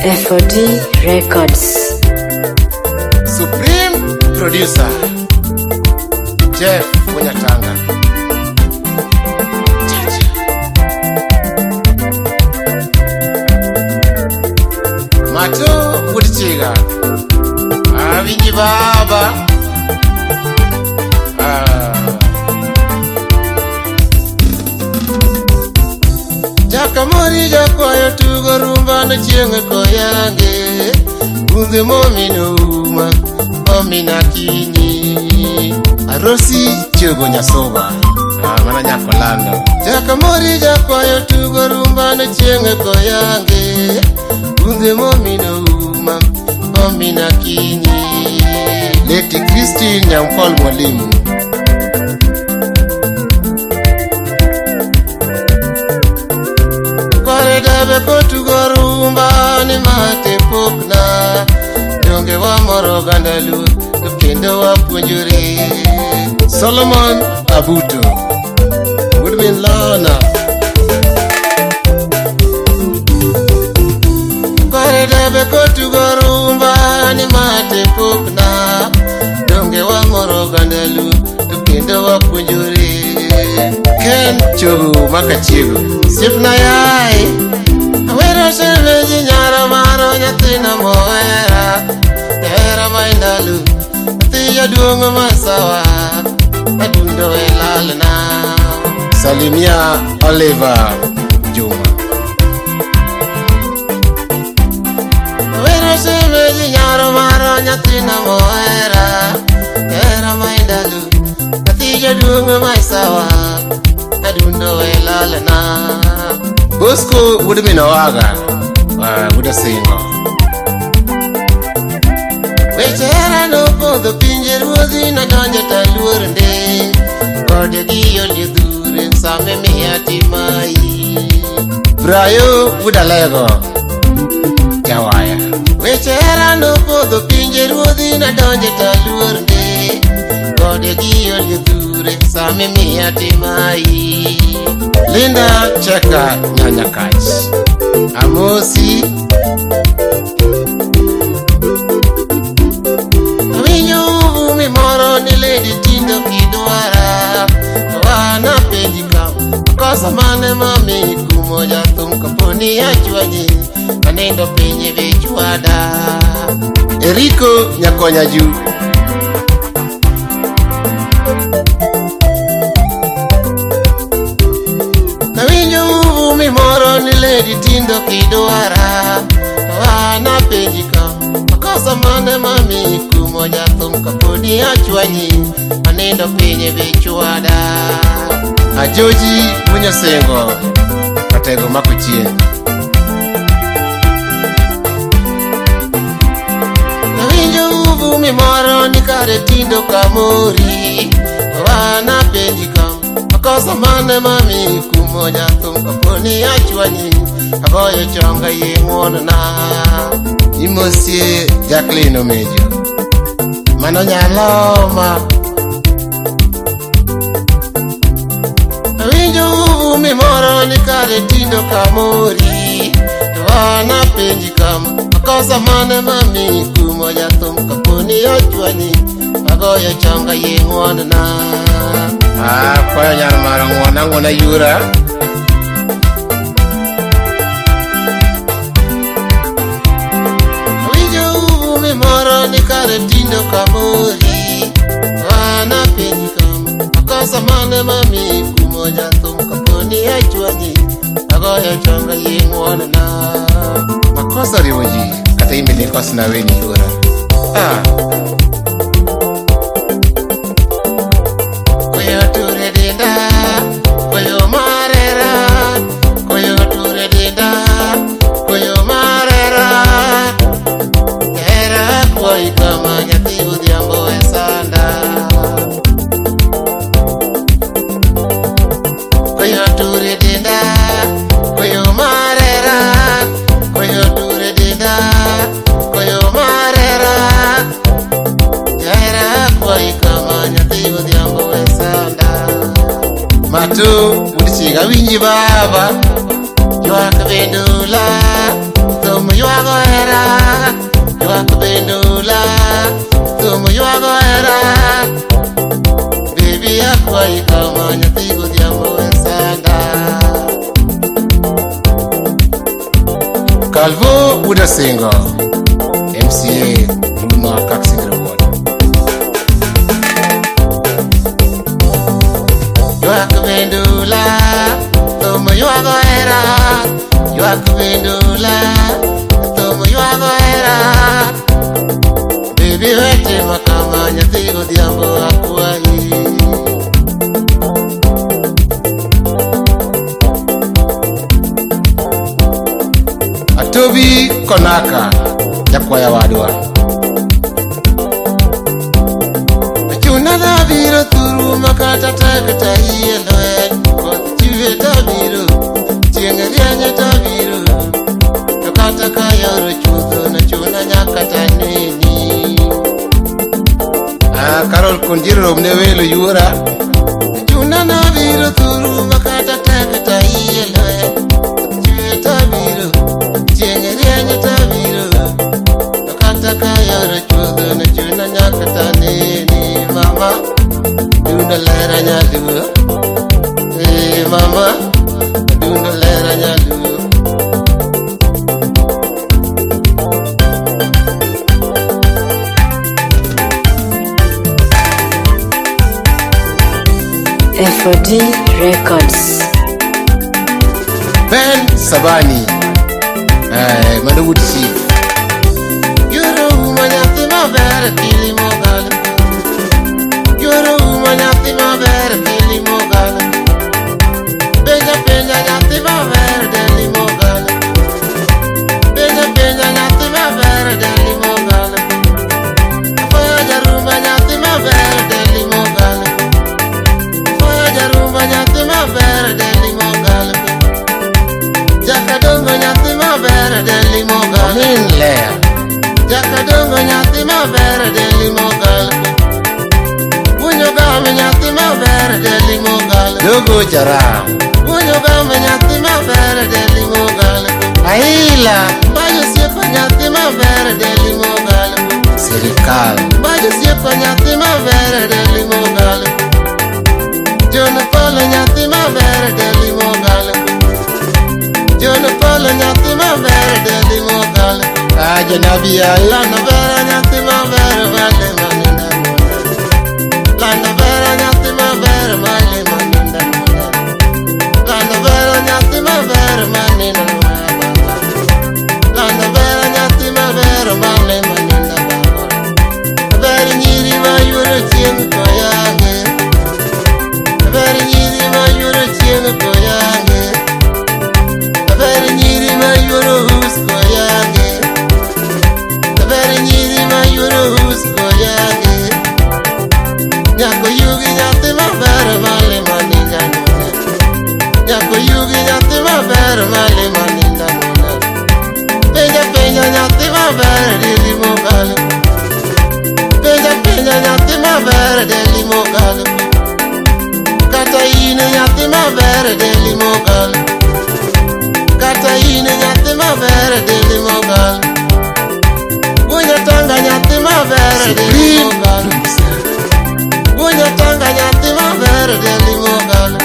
FOD Records. Supreme Producer Jeff Munyatanga. Chacha. Mato Wutichiga. Awinji baba. Ah. Jakamori jakwayo tugo rumba no chieng' koyange. Bunge momino uma omina kinyi. Arosi chogo nyasoba. Ah, mana nyako lando. Jakamori jakwayo tugo rumba no chieng' koyange. Bunge momino uma omina kinyi. Lady Christine Nyampol Mwalimu. Kware debe kotugo rumba ni mate pokna. Donge wamoro oganda luo to kendo wapuonjore. Solomon Abuto. Woodman Lana. Kware debe kotugo rumba ni mate pokna. Donge wamoro oganda luo to kendo wapuonjore. Ken Chogo Makachiego. Siepna yai. Awero shemeji nyara maro nyathina mohera. Jahera ma ndalo. Nyathi jaduong' masawa. Adundo e lalna. Salimia Oliver Juma. Awero shemeji nyaro maro nyathina mohera. Jahera ma ndalo. Nyathi jaduong' masawa. Adundo e lalna. Bosco wuod min Owaga, wuod Osingo. Weche hera nopodho pinje ruodhi nodonjo taluor nde. Kode gi odhure same miya timai. Brayo wuod Alego, Jawaya. Weche hera nopodho pinje ruodhi nodonjo taluor nde. Kode gi odhure same miya timai. Linda Cheka Nyanyakach. Amosi. Awinjo uvumi moro ni lady tindo kidwara. To an apenji ka kosa mane mami kumo jathum kaponi achwanyi anindo piny e wichwada. Eriko Nyakonya Ju. Awinjo uvumi moro ni lady tindo kidwara. To an apenji ka makosa mane mami kumo jathum kaponi achwanyi anindo piny e wichwada. Ajoji Munyosengo Ratego mako chieng'. Awinjo uvumi moro ni kare tindo kamori. To an apenji ka makosa mane mami kumo jathum kaponi achwanyi agoyo chonga yie ng'uonona. Imosie Jacqueline Omejo. Mano nyaloma. Awinjo uvumi moro ni kare tindo kamori. To an apenji kama makosa mane mami kumo jathum kaponi ochwanyi agoyo chonga yie ng'uonona. Ah, kwayo nyar maro ng'uona ng'uona yura. Awinjo uvumi moro ni kare tindo kamori. To an apenji kama makosa mane mami kumo jathum kaponi achwanyi agoyo chonga yie ng'uonona. Makosa riwo ji kata in bende ikosna weni yura. Ah. Koyo ture denda, koyo marera, koyo ture denda, koyo marera. Hera kwayi kama nyathi odhiambo e sanda. Koyo ture denda, koyo marera, koyo ture denda, koyo marera. Hera kwayi kama nyathi odhiambo e sanda. Matu wuod chiga winji baba. Ywak bendula, tho Thum ywago hera, ywak bendula. Thum ywago hera. Baby akwayi kama nyathi godhiambo we sanda. Calvo Udasingo, MCA Ruma Kaksingre Ward. Ywak bendula, thum ywago hera. Ywak bendula, thum ywago hera. Baby wetimo kama nyathi godhiambo akwayi. Atobi Konaka, Jakwaya wadwa. Chuna nabiro thuru makata tek ta iye lweny. Koth chwe tabiro, chieng' rieny tabiro. To kata ka yoro chudho no chuna nyaka taneni. Ah, Carol Konjiro romne welo yuora. Chuna nabiro thuru makata tek ta iye lweny. Koth chwe tabiro, chieng' rieny tabiro. To kata ka yoro chudho no chuna nyaka taneni. Mama, dundo lera nyaluo. Eh, mama, dundo lera nyaluo. FOD Records. Ben Sabani, mano wuod chief. Yoro uma nyathi maber kilimo gala. Yoro uma nyathi maber kilimo gala. Penja penja nyathi maber delimo gala. Penja penja nyathi maber delimo gala. Afoyo jarumba nyathi maber delimo gala. Afoyo jarumba nyathi maber delimo gala. Jakadongo nyathi maber delimo gala. Amin Lea, Jakadongo nyathi maber delimo gala. Winyo gam nyathi maber delimo gala. Dogo Jaram, Winyo gam nyathi maber delimo gala. Aila, Bayo siepo nyathi maber delimo gala. Sirikal, Bayo siepo nyathi maber delimo gala. John Paul nyathi maber delimo gala. John Paul nyathi maber delimo gala. Ah, Janabi Ai, Lando vera nyathi maber male maninda mona. Lando vera nyathi maber male maninda mona. Lando vera nyathi maber maninda mona. Lando vera nyathi maber male maninda mona. Ber nyiri ma yuoro chieng' koyange. Ber nyiri ma yuoro chieng' koyange. Ber nyiri ma yuoro us koyange. Ber nyiri ma yuoro us koyange. Nyako yugi nyathi maber male maninda mona. Nyako yugi nyathi maber male maninda mona. Penja penja nyathi maber delimo galo. Penja penja nyathi maber delimo galo. Kata in nyathi maber delimo galo. Kata in nyathi maber delimo galo. Gunya tanga nyathi maber delimo Supreme galo. Producer. Gunya tanga nyathi maber delimo galo.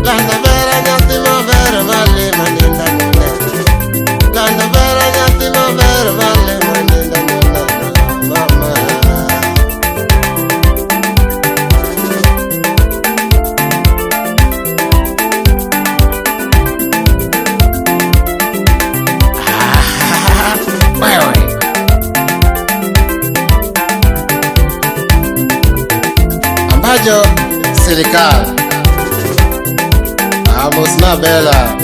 Lando vera nyathi maber male maninda mona. Lando vera nyathi maber male maninda mona. Mama. Wewe. Ambajo Sirikal, Amos Nabela,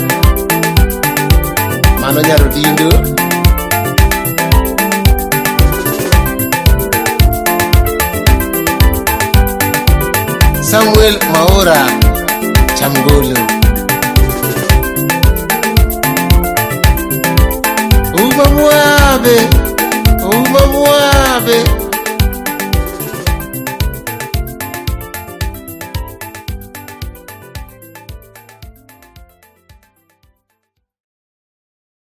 Mano Nyarudindo, Samuel Maura, Chamgolo. Uma muabe, uma muabe.